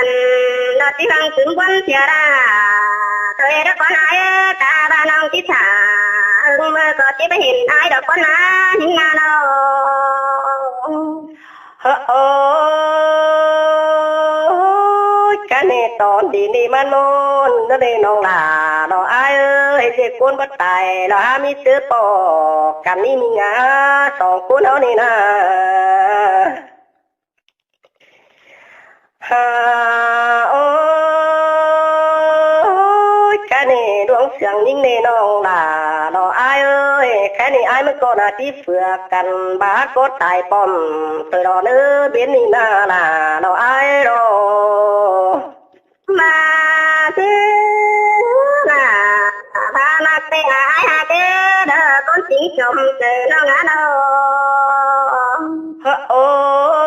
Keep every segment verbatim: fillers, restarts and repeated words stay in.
Ăn, đọt tí văng tứm ꞌquám sia đa. Thôi đa ꞌcón ai, ta ba ꞌnọng tí thả. Hưng ꞌmưa ꞌcọ tí ꞌva hên ai đọt ꞌcón na, hên na lo. Hơ, ôi, cái này tỏn đi đi mắn ꞌmôn, nó đi ꞌnọng lả, nó ai ơi, dê ꞌcốn bắt tài, nó há mi tứ ꞌpọ, cắn đi mi ngá, song ꞌcốn áo đi na. Hả, ôi, cái này đuống sương ꞌnhính ꞌnê ꞌnọng lả, nó ai ơi, cái này ai ꞌmưa ꞌcọ na tí phưa căn bá ꞌcọ tài pom, tôi đó nữa biến đi na là nó ai đó. Mà thế là ba mắc tê ai ha tê đơ con chính chồng tê nó ngã nó. Hơ, ôi,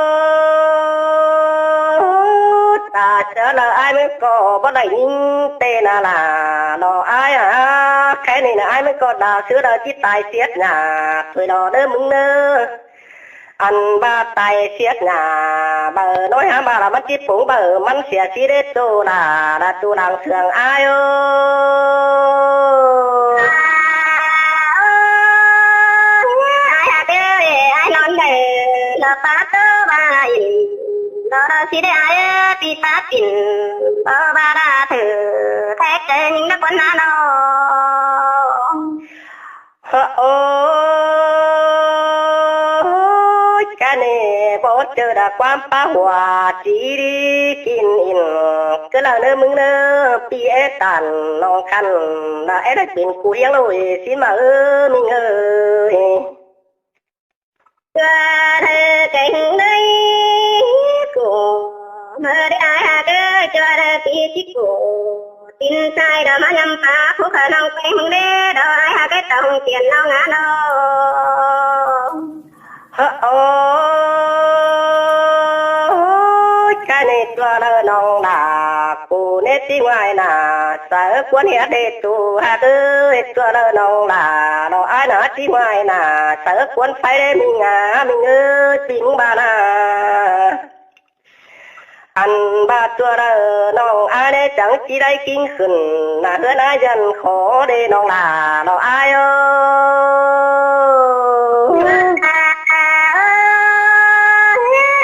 ta chớ là ai ꞌmưa ꞌcọ bắt đảy ꞌnhính tê na là nó ai hả? Cái này là ai ꞌmưa ꞌcọ đa sứa đa chít tài siết nhà, tôi đó đơ mứng nơ. Ăn ba tài siết nhà, bơ nói hả ba là mắn chít púng bơ mắn sia sí đế tu là, là tu lăng sương ai ơi. Ai hả tê, ai non đê, nó ba tơ ba in, nó đó sí đế ai, pi ba pin, bơ ba đa thử, thét tê ꞌnhính nó ꞌcốn na nó. Hơ, ôi, cái này bố chơ đa ꞌquám pá hua chỉ đi kin in. Cứ là nơ mứng nơ pi é tản nong khăn, là é đa pin cu hiếng lội xin mà ơ Minh ơi. Chua đơ cái hứng đê cú, ꞌmưa đê ai ha tê chua đơ pi sí cú. Tin sai đó mà nhắm phá, phú khả năng cái hứng đê đó ai ha cái tông tiền nó ngã nó. Hơ, ôi, cái này chua đơ nong đa, cú nết tí ngoài na, sa ꞌcốn hiết đê tu ha tê, chua đơ nong đa, nó ai na tí ngoài na, sa ꞌcốn phái đê Minh à, Minh ơi, chính ba na. Ăn ba chua đơ nong ai đê chắng chỉ đảy kinh khửn, na ꞌhứa na dân khó đê nong đa, nó ai ơi.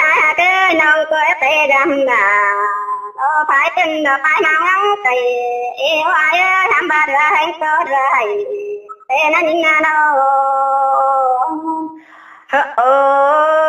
Ai ha tê nong quê tê dăm đa, nó phái tin nó phái mang ngắn tê, ê, ai ơi, hăm ba đứa hên có đứa hên, tê nó nính na nó. Hơ, ơ,